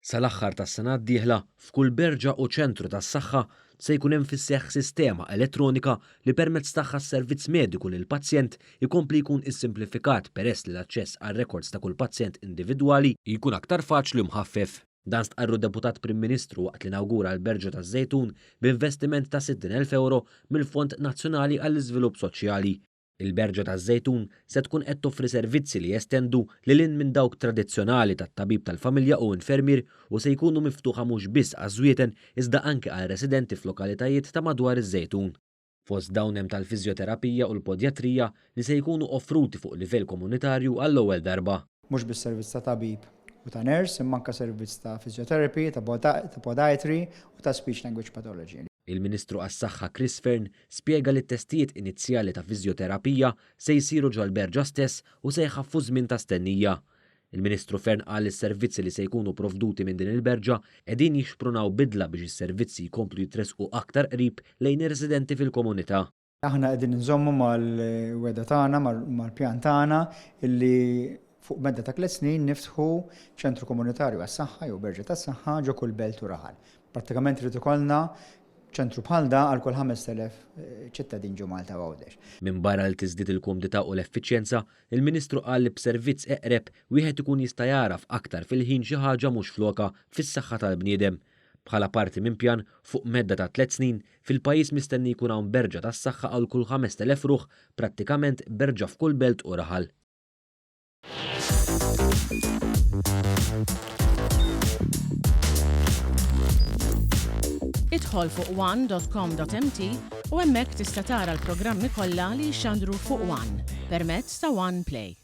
Sal-aħħar tas-sena d-dieħla, f'kull berġa u ċentru tas-saħħa se jkun hemm fis-seħħ sistema elettronika li permezz tagħha s-servizz mediku lill-pazjent ikompli jkun issimplifikat peress li l-aċċess għar-rekords ta' kull pazjent individwali jkun aktar faċli u mħaffef. Dan stqarru d-Deputat Prim Ministru waqt li inawgura l-Berġa taż-Żejtun b'investiment ta' 60,000 ewro mill-Fond Nazzjonali għall-Iżvilupp Soċjali. Il-Berġa taż-Żejtun se tkun qed toffri servizzi li jestendu lil hinn minn dawk tradizzjonali tat-tabib tal-familja u infermier u se jkunu miftuħa mhux biss għaż-Żwieten iżda anke għal residenti f'lokalitajiet ta' madwar iż-Żejtun. Fost dawn hemm tal-fiżjoterapija u l-podjatrija li se jkunu offruti fuq livell komunitarju għall-ewwel darba. Mhux biss servizz ta' tabib u ta' nurse imma anke servizz ta' physiotherapy, ta' podiatry u ta' speech language pathology. Il-Ministru għas-Saħħa Chris Fearne spjega li t-testijiet inizjali ta' fiżjoterapija se jsiru ġol-berġa stess u se jħaffu ż-żmien ta' stennija. Il-Ministru Fearne qal li s-servizzi li se jkunu provduti minn din il-berġa qegħdin jixprunaw bidla biex is-servizzi jkomplu jitressqu aktar qrib lejn ir-residenti fil-komunità. Aħna qegħdin inżommu mal-wegħda tagħna, mal-pjan tagħna illi fuq medda ta' tliet snin niftħu ċentru komunitarju għas-saħħa jew berġa tas-saħħa ġo kull belt u raħal. Prattikament irid ikollna ċentru bħal da għal kull 5,000 ċittadin ġo Malta u Għawdex. Minbarra li tiżdied il-kumdità u l-effiċjenza, il-Ministru qal li b'servizz eqreb wieħed ikun jista' jagħraf aktar fil-ħin xi ħaġa mhux flokha fis-saħħa tal-bniedem. Bħala parti minn pjan, fuq medda ta' tlett snin, fil-pajjiż mistenni jkun hawn berġa tas-saħħa għal kull 5,000 ruħ, prattikament berġa f'kull belt u raħal. Idħol fuq one.com.mt u hemmhekk tista' tara l-programmi kollha li jixxandru fuq One permezz ta' One Play.